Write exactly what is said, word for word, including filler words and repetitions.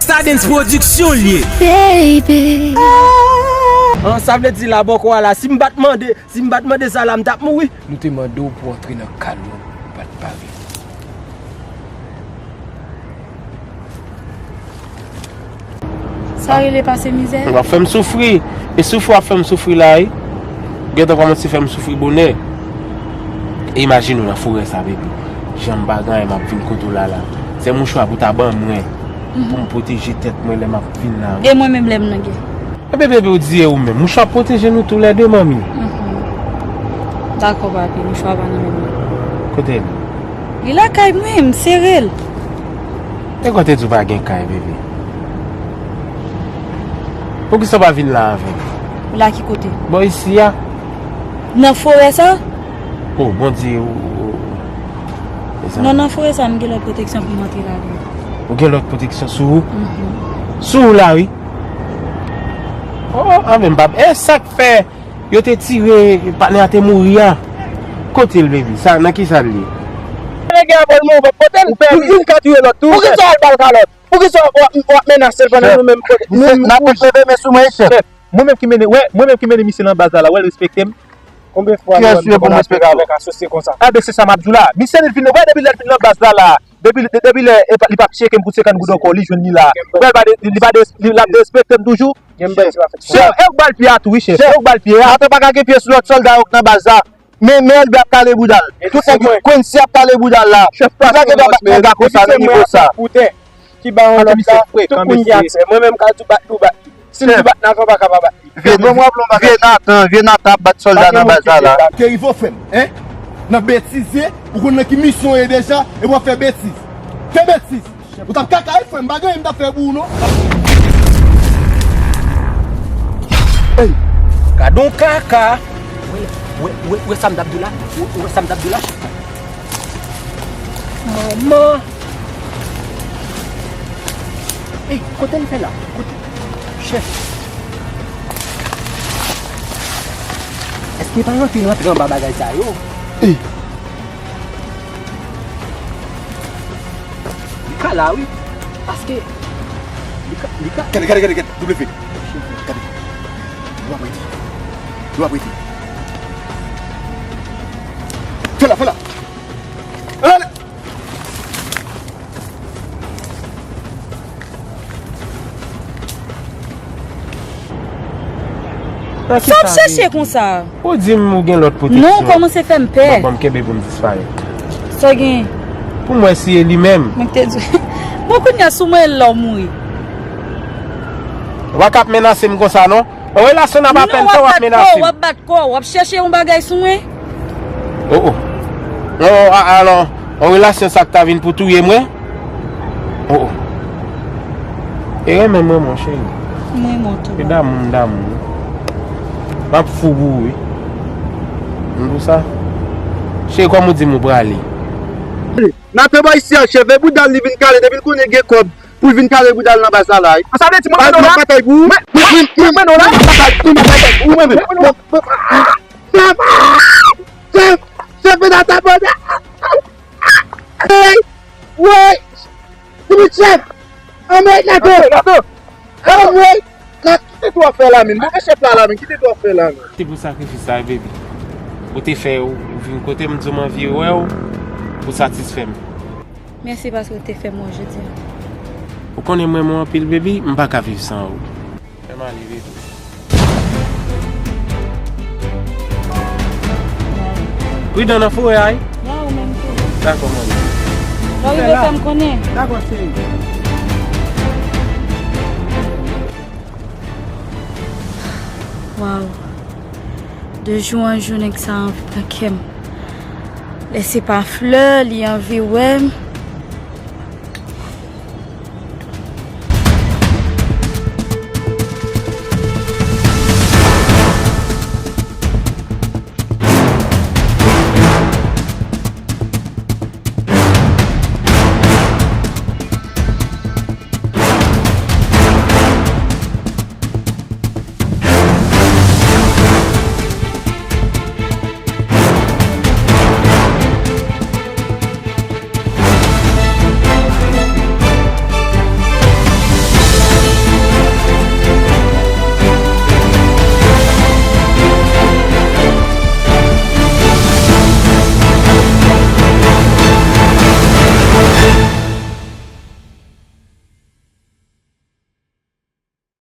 Sa Dens Pwodiksyon l ye. Baby. An, sa vle di la bòkò a la, si m pa t mande, si m pa t mande sa la, m t ap mouri. Nou te mande w pou w antre nan kal nou, ou pa t pare. Sa rele pase mizè? W ap fè m soufri. E soufri w ap fè m soufri la, wi. Ou gentan kòmanse fè m soufri bonè. E imajine w nan forè sa, baby. Jan m pa gen anyen, m ap vin kote w la, la. Se mouchwa pou w ta ban mwen. Pou m pwoteje tèt mwen lè m ap vin la, wi. E mwen menm lè m nan gè? Ebyen, baby, ou di e ou menm. Mouchwa pwoteje nou toulède, manmi. Mhm. Dakò, papi. Mouchwa pa nan men mwen. Kote l? Li lakay mwen, m sere l. E kote di w pa gen kay, bebe? Poukisa w pa vin la avè m? Ou la ki kote? Bò isi a. Nan forè sa? Oh, Bondye, ou, ou, mezanmi. Non, nan forè sa, m gen lòt pwoteksyon pou m antre ladan. Ou gen lòt pwoteksyon sou ou? Mhm. Sou ou la, wi. Oh, anben m pa, e sa k fè yo te tire, patnè a te mouri a. Kote l, baby? Sa, nan ki sa l ye? Nèg la pral mouri, kote l? Ou pè youn ka touye lòt tou. Poukisa w al ba l kalòt? Poukisa w ap, w ap menase l pandan nou menm kote? Misye, n ap leve men sou mwen, chèf. Chèf, mwen menm ki mennen, wè, mwen menm ki mennen misye nan baz la, la, wè, l respekte m. Konbyen fwa nou wè m te konn ap fè avèk asosye konsa? Enben, se sa m ap di w la. Misye li vin, wè, depi lè l vin nan baz la, la, depi, depi lè, epa, li p ap tcheke m pou senkant goud ankò, li jwenn li la. Wè, li pa de, li pa de, li, l ap derespekte m toujou. Chèf, e ou k ba l pye a tou, wi, chèf. E ou k ba l pye a. Atò, pa ka gen pye sou lòt sòlda yo k nan baz la. Men, men Elbe ap kale bouda l. Tout nèg Quincy ap kale bouda l la. Chèf, pa gen dwa bat nèg la konsa nan nivo sa. Ki ba yon lòt la, tout moun gen aksè. Mwen menm ka di w bat li, w bat li. Si m di bat Natan, w pa ka pa bat li. Vye Natan, vye Natan ap bat sòlda nan baz la, la. Te rive w fè m, en? Nan betize, ou konn nan ki misyon w ye deja, e w ap fè betiz. Fè betiz! Ou t ap kaka wi, frè m, pa gen anyen m t ap fè pou ou, non. Ey, gadon kaka. Wè, wè, wè, wè sa m t ap di w la? Wè, wè sa m t ap di w la? Manman. Ey, kote l fè la? Kote? Chèf. Èske pa rantre, rantre anba bagay sa yo? Ey. Li ka la, wi. Paske li ka, li ka. Gade, gade, gade, gade. W. Gade. W ap rete. W ap rete. Fè la, fè la. Ale. Sa w ap chèche konsa? Ou di m ou gen lòt pwoteksyon. Non, ou kòmanse fè m pè. Bon, bon, m kenbe pou m disparèt. Sa w gen? Pou m wè si e li menm. Mwen te di w. Bon, kounye a, si w mwen lè w mouri. Ou pa ka ap menase m konsa, non. Yon relasyon n ap apèl sa, w ap menase m. Non, w ap bat kò w, w ap bat kò w, w ap chèche yon bagay sou mwen. Oh, oh. Oh, a, alò, yon relasyon sa k ta vin pou touye mwen? Oh, oh. E renmen m renmen w, cheri. M renmen w tou. E damou m damou w. M ap fou pou ou, wi. M pou sa. Cheri, kòm ou di m ou prale. Natan bò isi a, chèf, e bouda l li vin kale, depi l konnen gen kòb. Pou l vin kale bouda l nan baz la la wi. Sa vle di mwen mennen w la? Mwen, mwen, mwen mennen w la? Mwen mennen w la? Chèf, chèf, chèf, mwen ta bòde. Ey, woy, timoun chèf. Anmwey, Nato. Anmwey, Nato. Kite tou w ap fè la, men. Move chèf la la, men. Kite tou w ap fè la, men. Se pou sakrifis sa, baby. Ou te fè, ou vin kote m, di w m anvi wè w, pou satisfè m. Mèsi paske w te fè m wè w jodi a. Ou konnen m renmen w anpil, baby, m pa ka viv san ou. Fè m ale, baby. Pridan nan forè a, wi. Ya, ou menm tou. Dakò, manmi. Lè w rive, fè m konnen. Dakò, cheri. Waw. De jou an jou, nèg sa anvi nan kè m. Lè se pa flè, li anvi wè m.